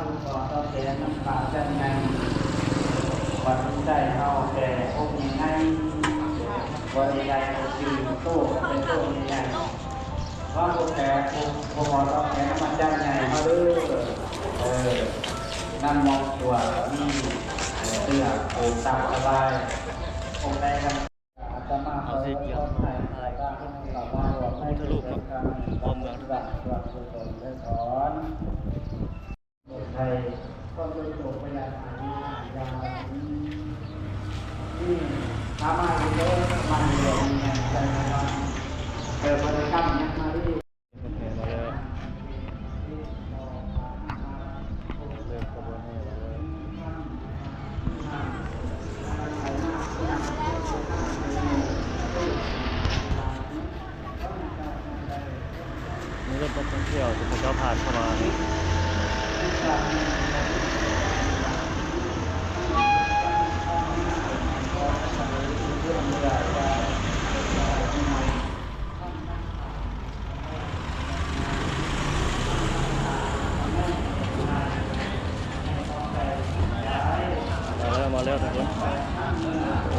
ຜູ້ຂໍຕອບແທນນຳພະອາຈານໃຫຍ່ ວັດໃຈເຮົາແຕ່ອົງໃຫຍ່ໆ ບໍ່ໄດ້ໃຫຍ່ຄືໂຕ ເປັນໂຕໃຫຍ່ໆ ເຮົາບໍ່ແປ ຜູ້ ຜູ້ຂໍຕອບແທນນຳອາຈານໃຫຍ່ເຮົາເດີ ເອີ ນຳມອບຕົວມີເສື້ອໂອງຕັບສະບາຍ ອົງໃດນຳ ເອົາຊິກຽມຖ່າຍພະພຸດທະຮູບເນາະ ຮອບເມືອງທຸກຄົນ ໄທ ຄວາມໂດຍໂຕກໍຢາກຫາຢູ່ຫາຢາມ ນີ້ ຫາມາຢູ່ເດີ ມາຢູ່ເດີ ມີຫຍັງໃຈນະວ່າ ເອີ ບໍ່ໄດ້ກຳຫຍັງມາດີ. ເລີ່ມຂະບວນແຫ່ແລ້ວເດີ. ມີລົດນັກທ່ອງທ່ຽວທີ່ເຂົາເຈົ້າຜ່ານເຂົ້າມານີ້ ມາແລ້ວ ມາແລ້ວທຸກຄົນ ເອີ.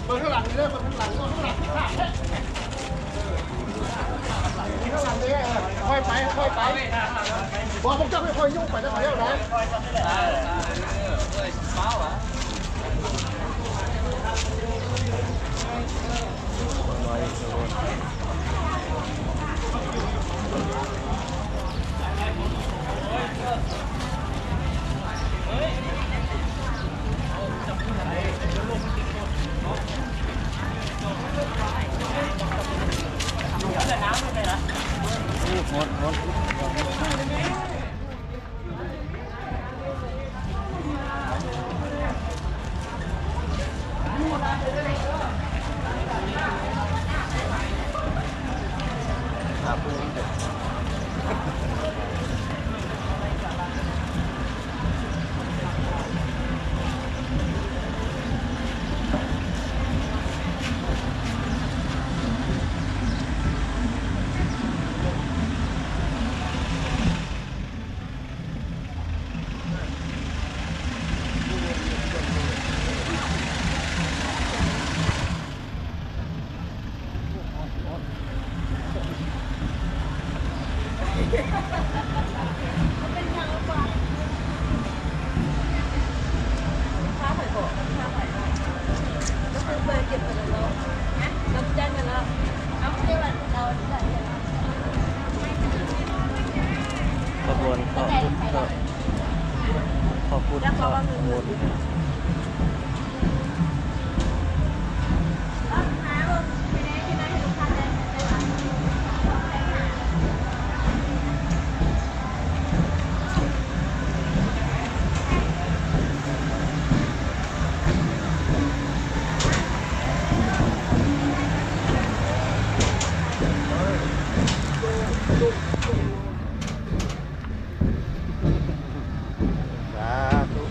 ເບິ່ງທາງຫຼັງນີ້ເດີ ເບິ່ງທາງຫຼັງ ເບິ່ງທາງຫຼັງ. ຄ່ອຍໄປ ຄ່ອຍໄປ ບໍ່ ພວກເຈົ້າຄ່ອຍໆຍົກໄປ ແລ້ວກໍແລ້ວໄດ້. ຂະບວນເຂົ້າພຸດທະ ເຂົ້າພຸດທະມົນ. ສາທຸ.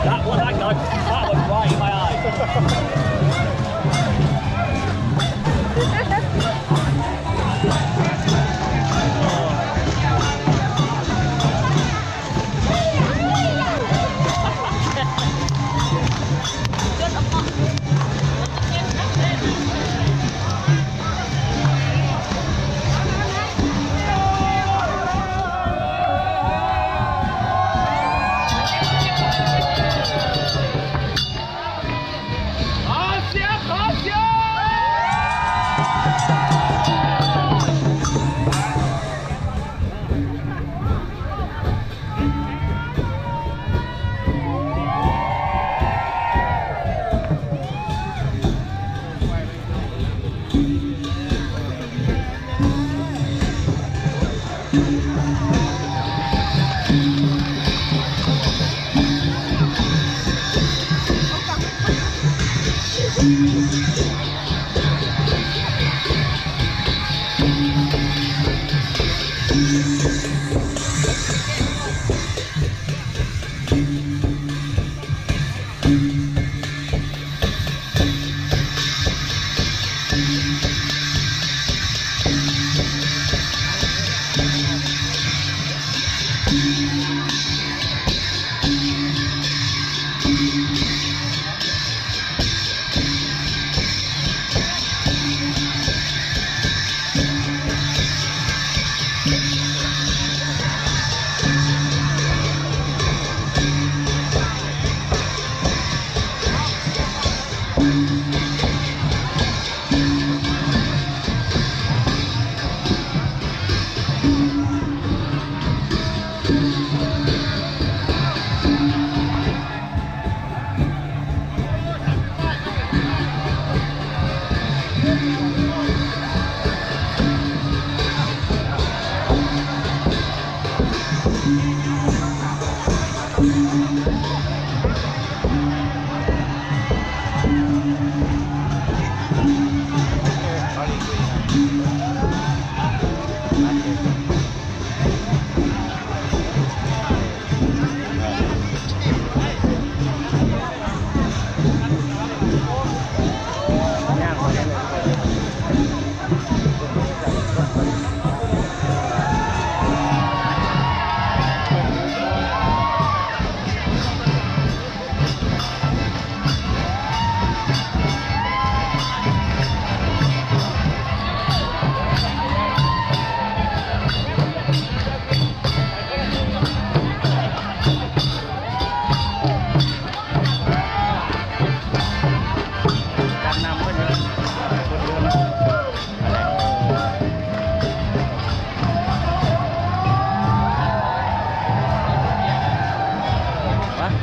That one, that gun, that went right in my eye.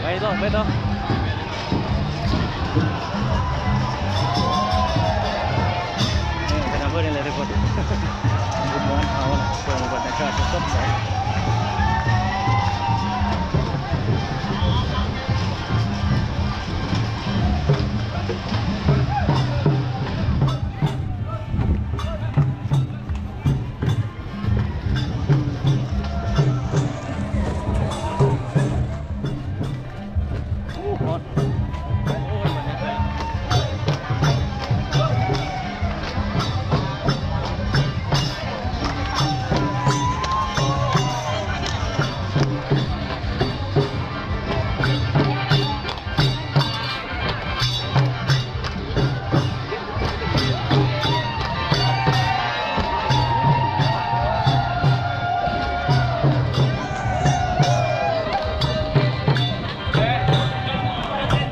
ໄປຕໍ່ ໄປຕໍ່ ນີ້ໄປນຳເພິ່ນນີ້ແຫຼະທຸກຄົນ ບຸນບ້ານເຮົານະ ເບິ່ງບັນຍາກາດສົດໆ ໃສ. ແລະ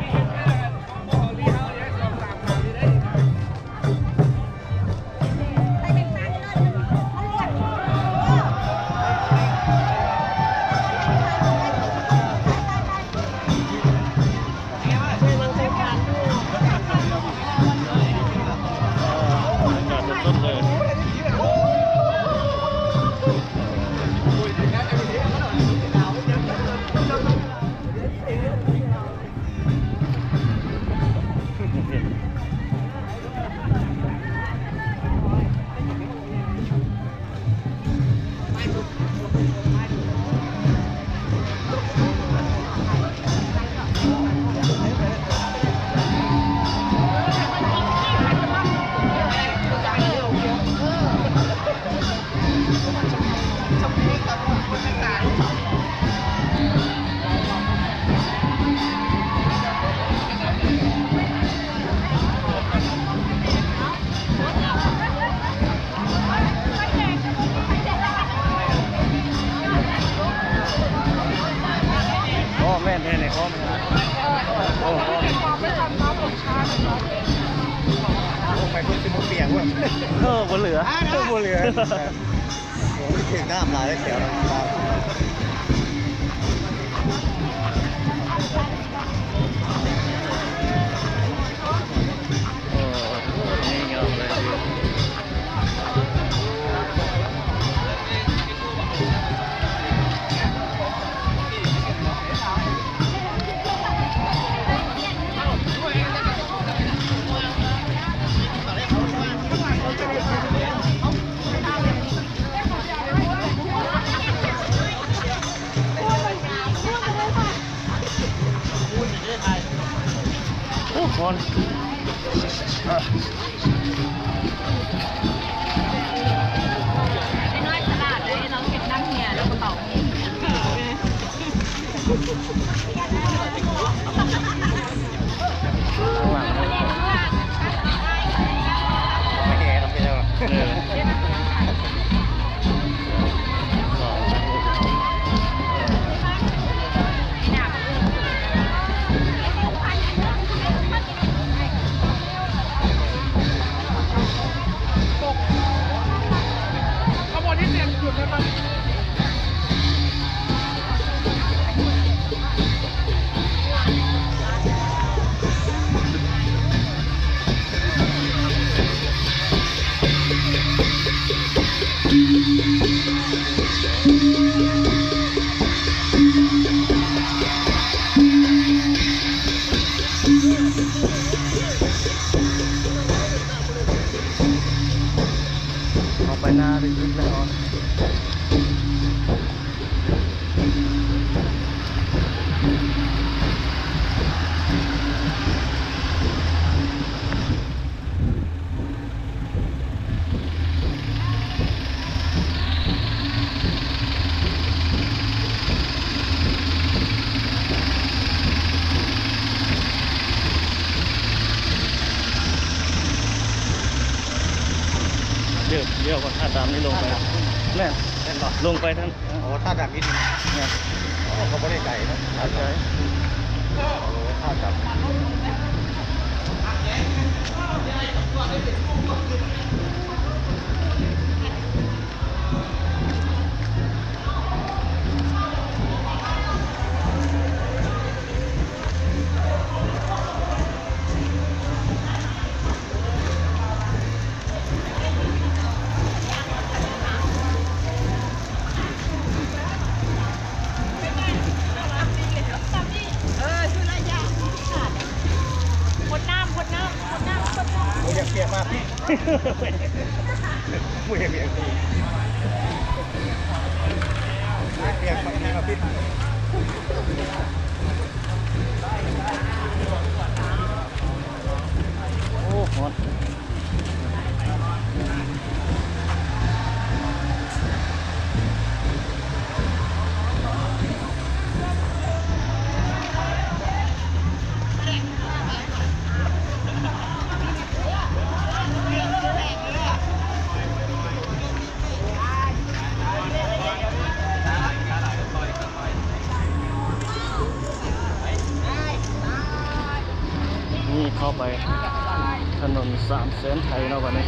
ເອີ ບໍ່ເຫຼືອ ບໍ່ເຫຼືອ ໂອ້ຍ ຖືກນ້ຳຫຼາຍແຖວນັ້ນ. ໂອ້ ຮ້ອນ. ໄອ້ນ້ອຍສະຫຼາດເດ້ ລາວເຮັດນ້ຳເຮຍແລ້ວກະເປົ່າ. ເຂົ້າໄປໜ້າເລິກໆແລ້ວ. ດຽວ ດຽວກ່ອນ ຖ້າຕາມນີ້ລົງໄປ ແມ່ນ ແມ່ນບໍ່? ລົງໄປທາງ ໂອ້ ທ່າດຳອິນ ແມ່ນ ໂອ້ ກະບໍ່ໄດ້ໄກເນາະ ບໍ່ໄດ້ໄກ ໂອ້ ທ່າດຳ. ເອີ ຊື່ລະຍະ ພົດນ້ຳ ພົດນ້ຳ ພົດນ້ຳ ພົດນ້ຳ ບໍ່ຢາກປຽກມາກ ບໍ່ຢາກປຽກ ບໍ່ຢາກປຽກມາກ ໂອ້ ຮ້ອນ. ນີ້ເຂົ້າໄປຖະໜົນສາມແສນໄທເນາະ ບາດນີ້.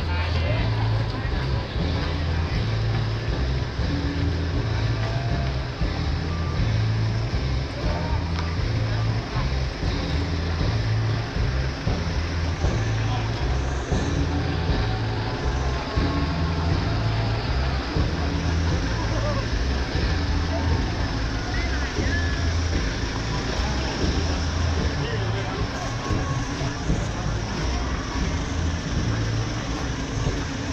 ໂ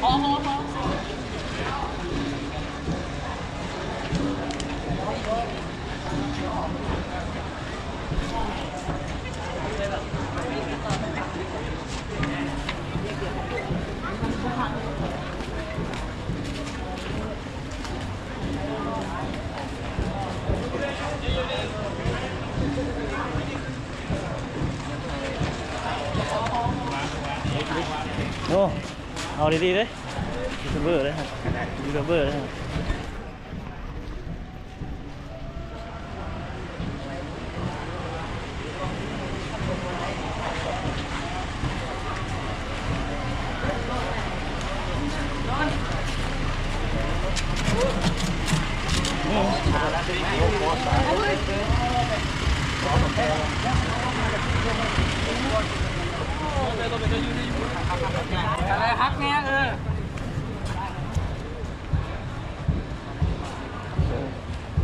ໂອ້ ເອົາດີໆເດ້ ຢູທູບເບີເດ້ ຢູທູບເບີເດ້.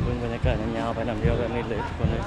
ເບິ່ງບັນຍາກາດຍາວໆໄປນຳດຽວແບບນີ້ເລີຍທຸກຄົນເອີຍ.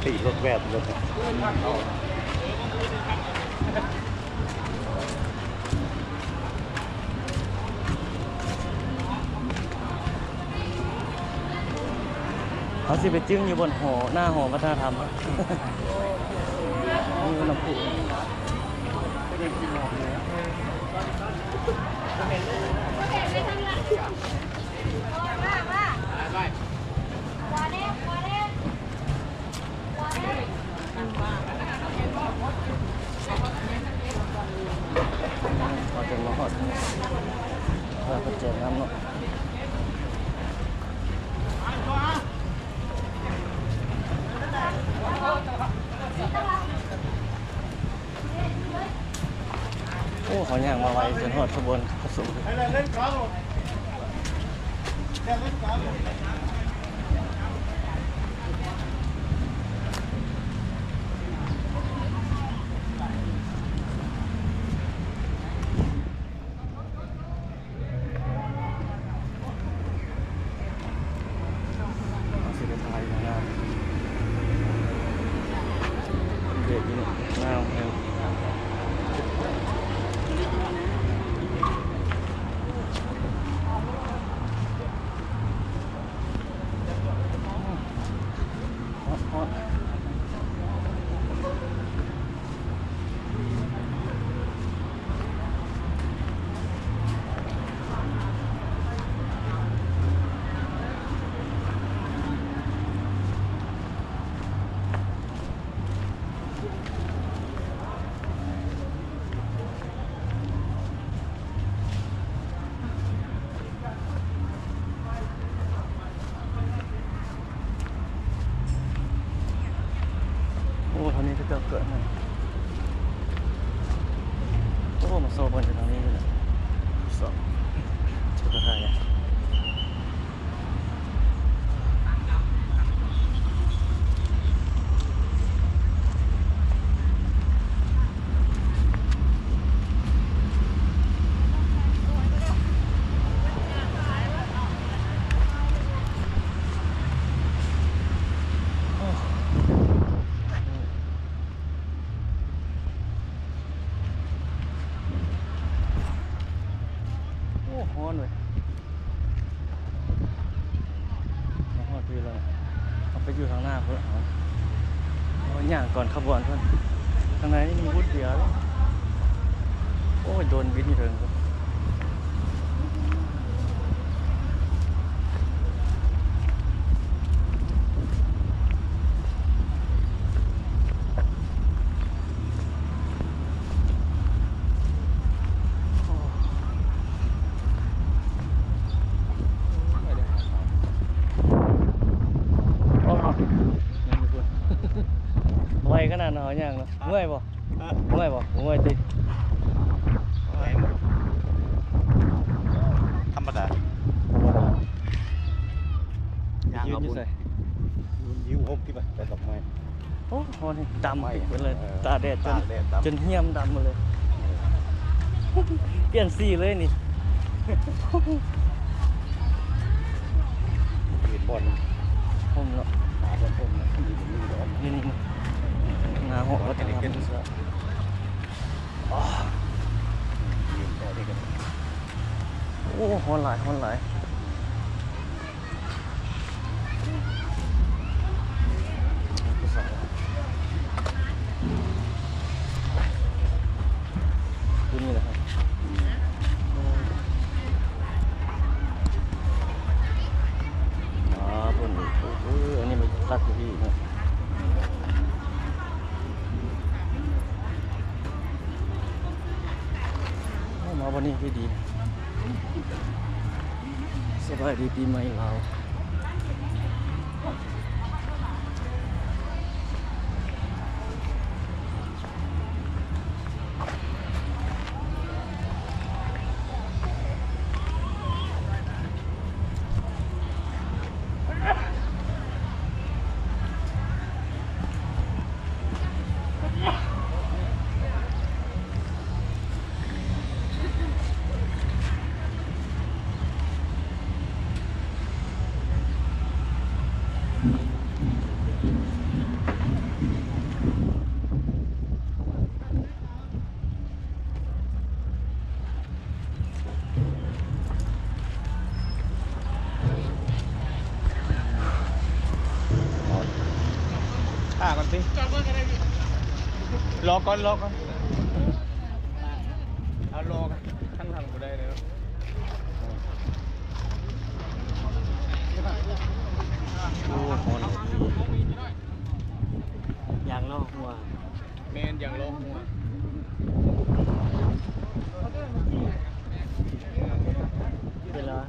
ຂີ່ລົດແວບລົດ ເຮົາຊິໄປຈຶ້ງຢູ່ບ່ອນຫໍ ໜ້າຫໍວັດທະນະທຳ ຢູ່ນ້ຳພຸ. ເຮົາຈະມາຮອດ ເພິ່ນແຈກນ້ຳເນາະ. ໂອ້ ເຂົາຍ່າງມາໄວຈົນຮອດຂະບວນພະສົງ. ເອົາຊິໄປຖ່າຍນະ ເດັກນີ້ງາມແຮງ. ໂອ້ ທາງນີ້ເຂົາເຈົ້າເກີດໃໝ່. ໂອ້ ມາຊອບກັນຢູ່ທາງນີ້ແຫຼະ ຊອບ ເຈົ້າກະໄດ້. ໂອ້ ຮ້ອນເວີຍ. ມາຮອດພີ້ແລ້ວ ເຮົາໄປຢູ່ທາງໜ້າພຸ້ນ ເຮົາ ເຮົາຍ່າງກ່ອນຂະບວນເພິ່ນ. ທາງໃນນີ້ມີບຸດດຽວ. ໂອ້ຍ ໂດຣນບິນຢູ່ເທິງພຸ້ນ. ໂອ້ ໄປເດີ. ຍ່າງເນາະ. ເມື່ອຍບໍ່? ຮະ? ເມື່ອຍບໍ່? ບໍ່ເມື່ອຍຕິ? ທຳມະດາ. ຍ່າງເອົາບຸນ ຢູ່ໃສ? ຢູ່ ຢູ່ໂຮມທີ່ໄປ ໄປດອກໄມ້. ໂອ້ ຮ້ອນ ດຳ ດອກໄມ້ ປິດເບິດເລີຍ. ເອີ ຕາກແດດຈົນ ຕາກແດດດຳ ຈົນຫ້ຽມດຳໝົດເລີຍ. ປ່ຽນສີເລີຍນີ້. ເຫັນບ່ອນຮົ່ມເນາະ ຫາບ່ອນຮົ່ມນະ ຢູ່ນີ້ເນາະ ຢູ່ນີ້ ໜ້າຫໍວັດທະນະທຳ. ໂອ້ ຮ້ອນຫຼາຍ ຮ້ອນຫຼາຍ. ຄືນີ້ແຫຼະ ອ່າ ເພິ່ນ ເອີ ອັນນີ້ມັນຕັດຢູ່ພີ້ເນາະ. ໂອ້ ມາວັນນີ້ຄືດີ. ສະບາຍດີປີໃໝ່ລາວ. ຖ້າກ່ອນຕິ ລໍກ່ອນ ລໍກ່ອນ ເອົາລໍກັນ ທາງຫຼັງບໍ່ໄດ້ເລີຍ. ໂອ້ ຮ້ອນ ຢາງລໍຫົວ. ແມ່ນ ຢາງລໍຫົວ. ເວລາ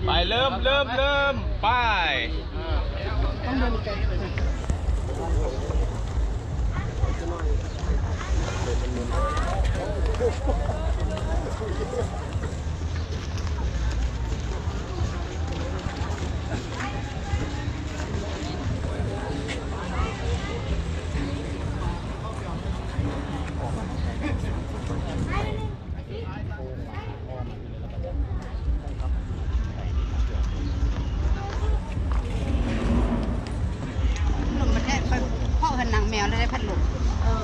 ໄປ ເລີ່ມ ເລີ່ມ ເລີ່ມ ໄປ. ລົມ ເພາະເພິ່ນນັ່ງແມວແລ້ວໄດ້ພັດລົມ. ເອີ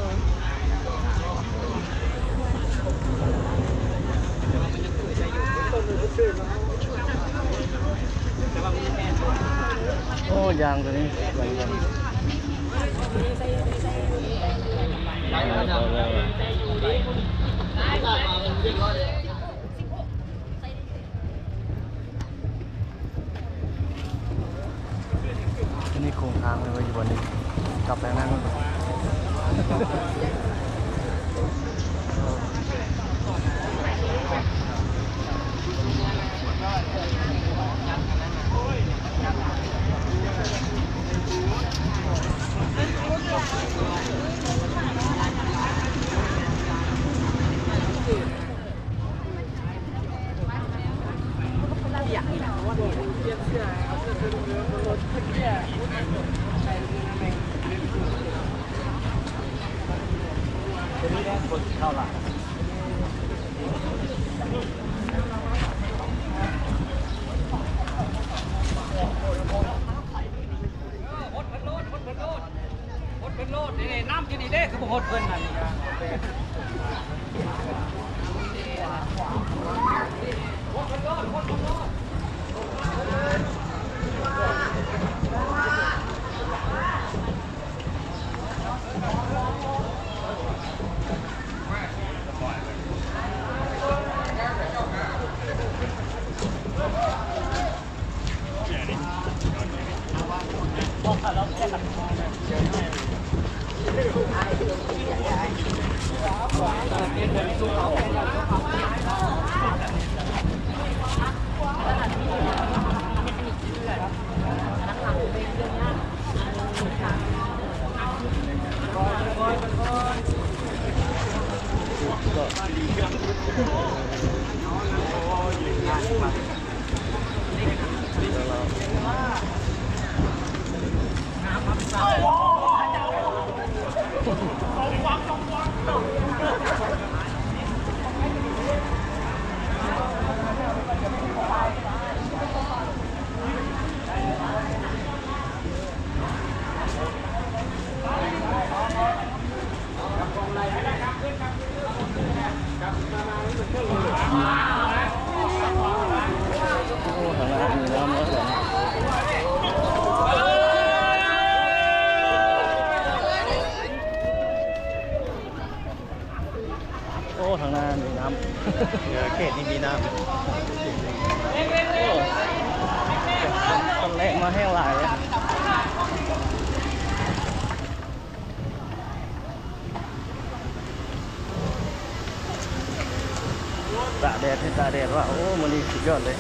ໂອ້ ຢາງໂຕນີ້ ອັນນີ້ໂຄງທາງເລີຍ ວ່າຢູ່ບ່ອນນີ້ ກັບໄປທາງນັ້ນ. ໂອ້ ທາງນັ້ນມີນ້ຳແລ້ວ ໂອ້ ທາງໜ້າມີນ້ຳ ເຂດນີ້ມີນ້ຳ ໂອ້ ຕອນແລກມາແຫ້ງຫຼາຍເລີຍ. ຕາກແດດ ໃຫ້ຕາກແດດວ່າ ໂອ້ ມື້ນີ້ສຸດຍອດເລີຍ.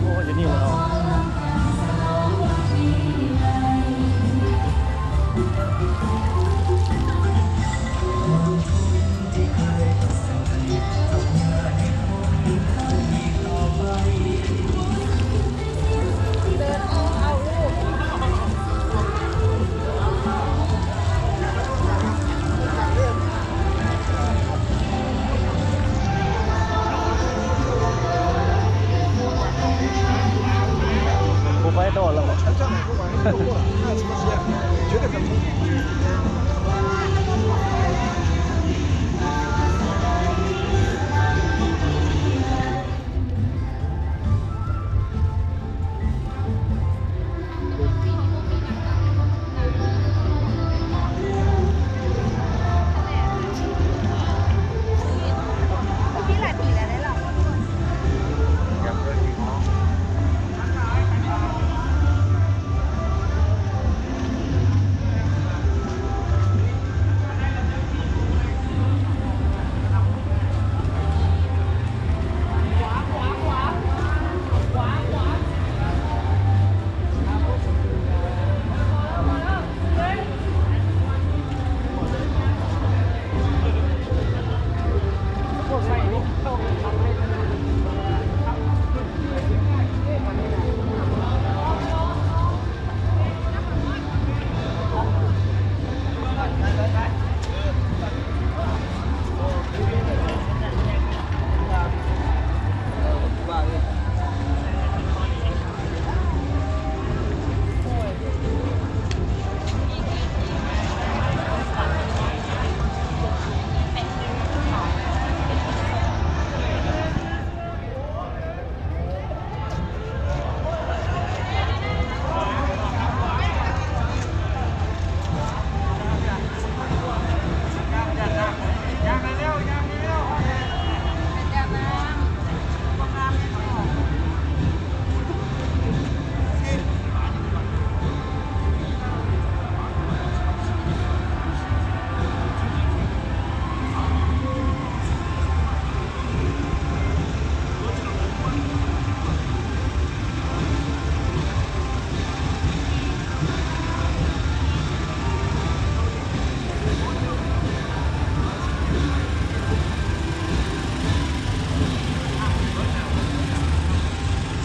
ໂອ້ ຢູ່ນີ້ແລ້ວເນາະ ບໍ່ໄປຕໍ່ແລ້ວບໍ່?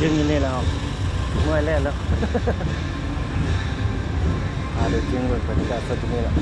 ຈຶ່ງຢູ່ນີ້ແລ້ວ ເມື່ອຍແລ້ວ ອາ ດຽວຈຶ່ງເບິ່ງບັນຍາກາດສະຈຸດນີ້ແຫຼະ.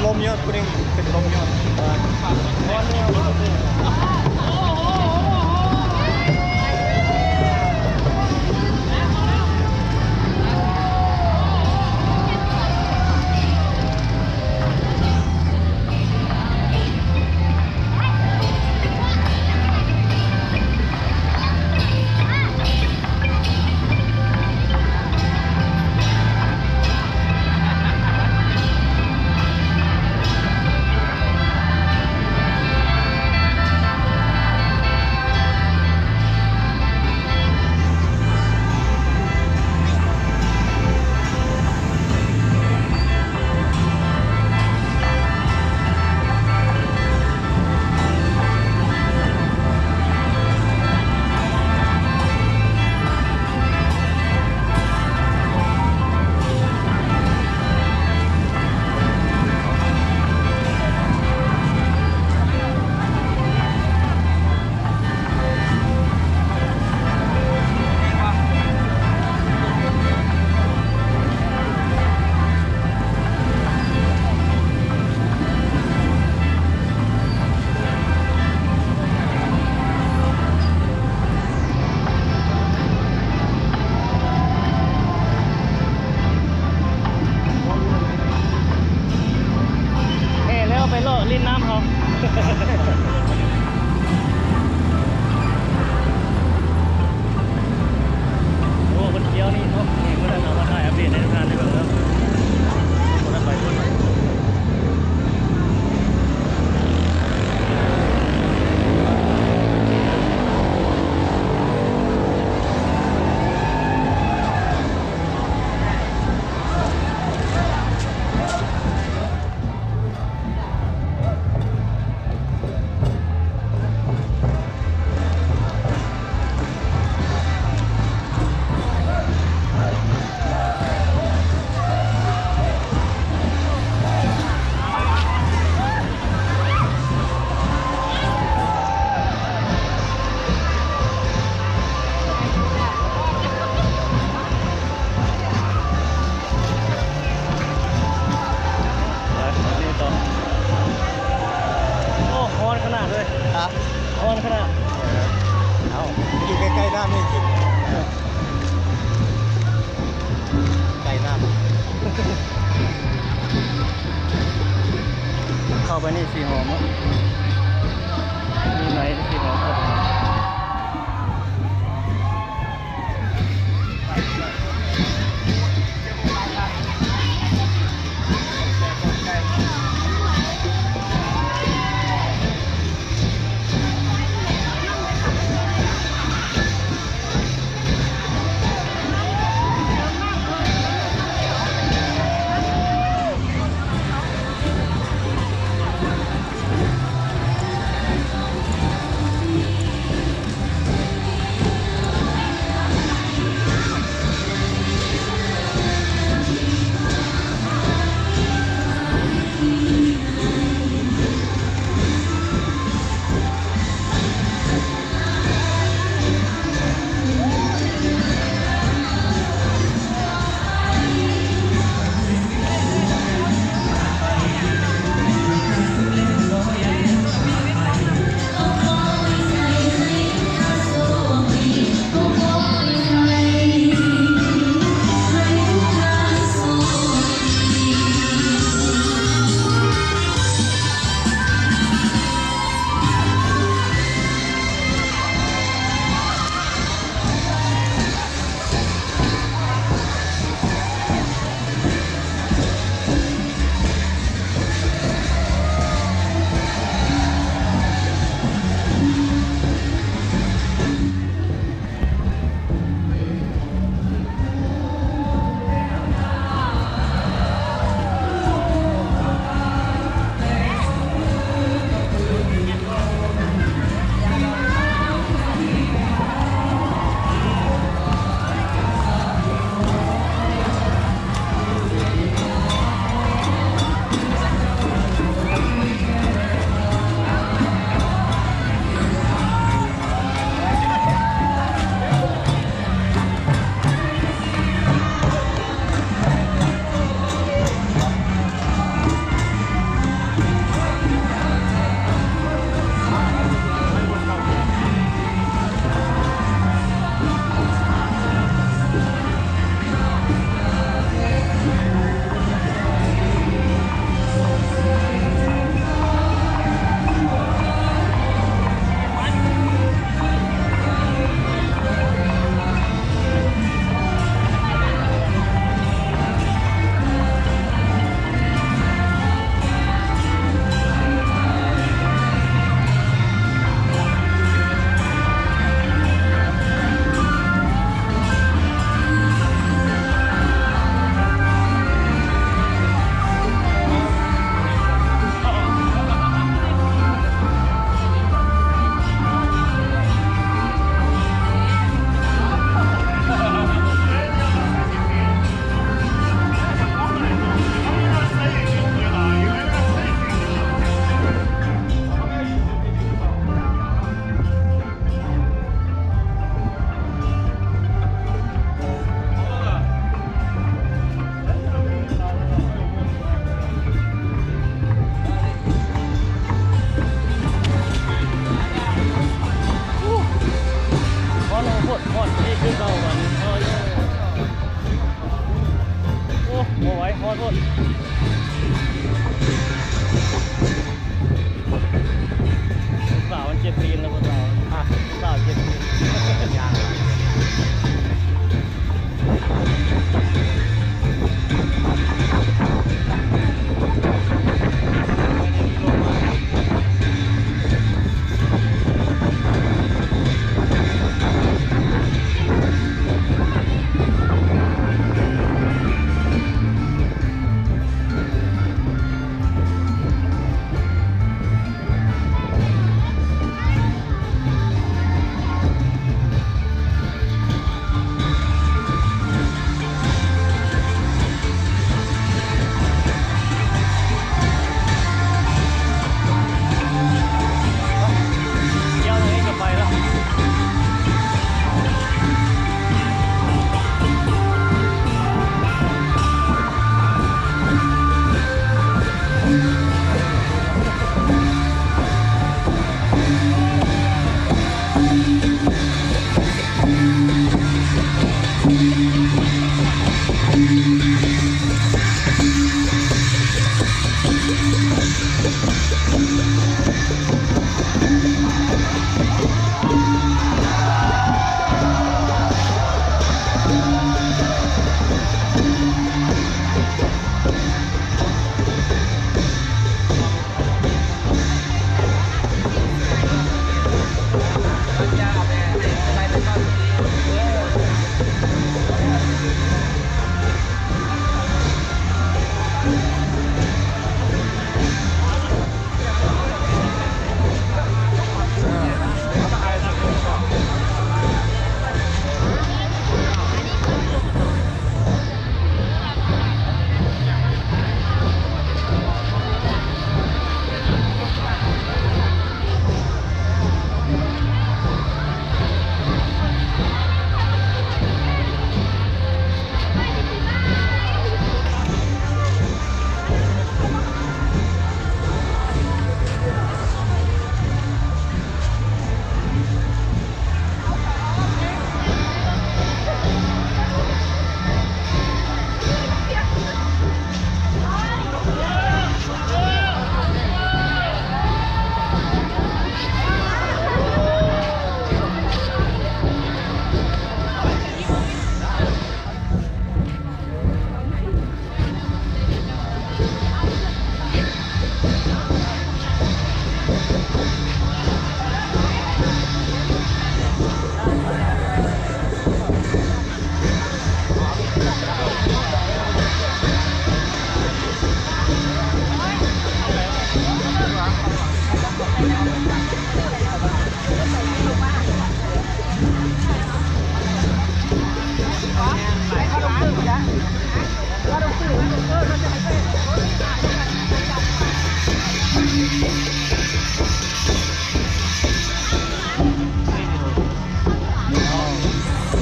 ລົມຍອດຜູ້ໜຶ່ງ ເປັນລົມຍອດ ຮ້ອນແຮງ. ແຫ່ແລ້ວໄປເລາະຫຼິ້ນນ້ຳເຮົາ. ໂອ້ ເພິ່ນທ່ຽວນີ້ເນາະ ນີ້ເພິ່ນເອົາມາຖ່າຍອັບເດດໃຫ້ທຸກທ່ານໄດ້ເບິ່ງເນາະ. ບໍ່ໄດ້ໄປພຸ້ນ. ໄປ ນີ້ຕໍ່. ໂອ້ ຮ້ອນຂະໜາດເລີຍ. ຮະ? ຮ້ອນຂະໜາດ. ເອີ ເອົ້າ ຢູ່ໃກ້ໆນ້ຳນີ້ຊິ ໃກ້ນ້ຳ. ເຂົ້າໄປນີ້ຊິຫອມເນາະ ຢູ່ໃນຊິຫອມ.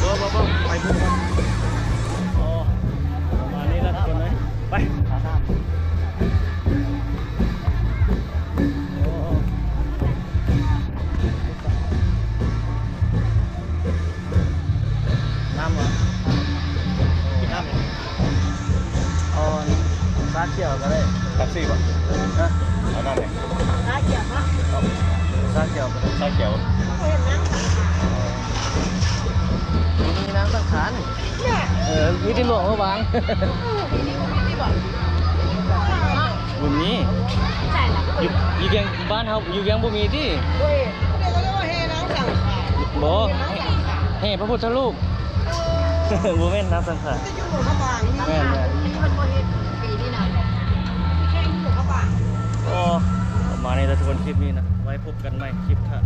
ບໍ່ ບໍ່ ບໍ່ ໄປພຸ້ນກ່ອນ. ອໍ ປະມານນີ້ລະທຸກຄົນເອີຍ ໄປ. ນ້ຳຫວາ? ກິນນ້ຳຫຍັງ? ເອົາຊາຂຽວກໍໄດ້. ເປັບຊີບໍ່? ຮະ? ເອົານ້ຳຫຍັງ? ຊາຂຽວເນາະ. ເອົາຊາຂຽວກໍໄດ້. ຊາຂຽວ. ບໍ່ເຫັນນ້ຳສັງຂານ. ບໍ່ມີນ້ຳສັງຂານ. ເອີ ມີແຕ່ຫຼວງພະບາງ. ເອີ ມີ ມີບໍ່? ບໍ່ມີ. ຢູ່ ຢູ່ວຽງ ບ້ານເຮົາຢູ່ວຽງບໍ່ມີຕິ? ເອີ ເຂົາເຈົ້າເອີ້ນວ່າແຫ່ນ້ຳສັງຂານ. ບໍ່ ແຫ່ພະພຸດທະຮູບ. ເອີ ບໍ່ແມ່ນນ້ຳສັງຂານ. ແມ່ນ ແມ່ນ. ໂອ້ ປະມານນີ້ລະທຸກຄົນ ຄລິບນີ້ນະ ໄວ້ພົບກັນໃໝ່ຄລິບໜ້າ.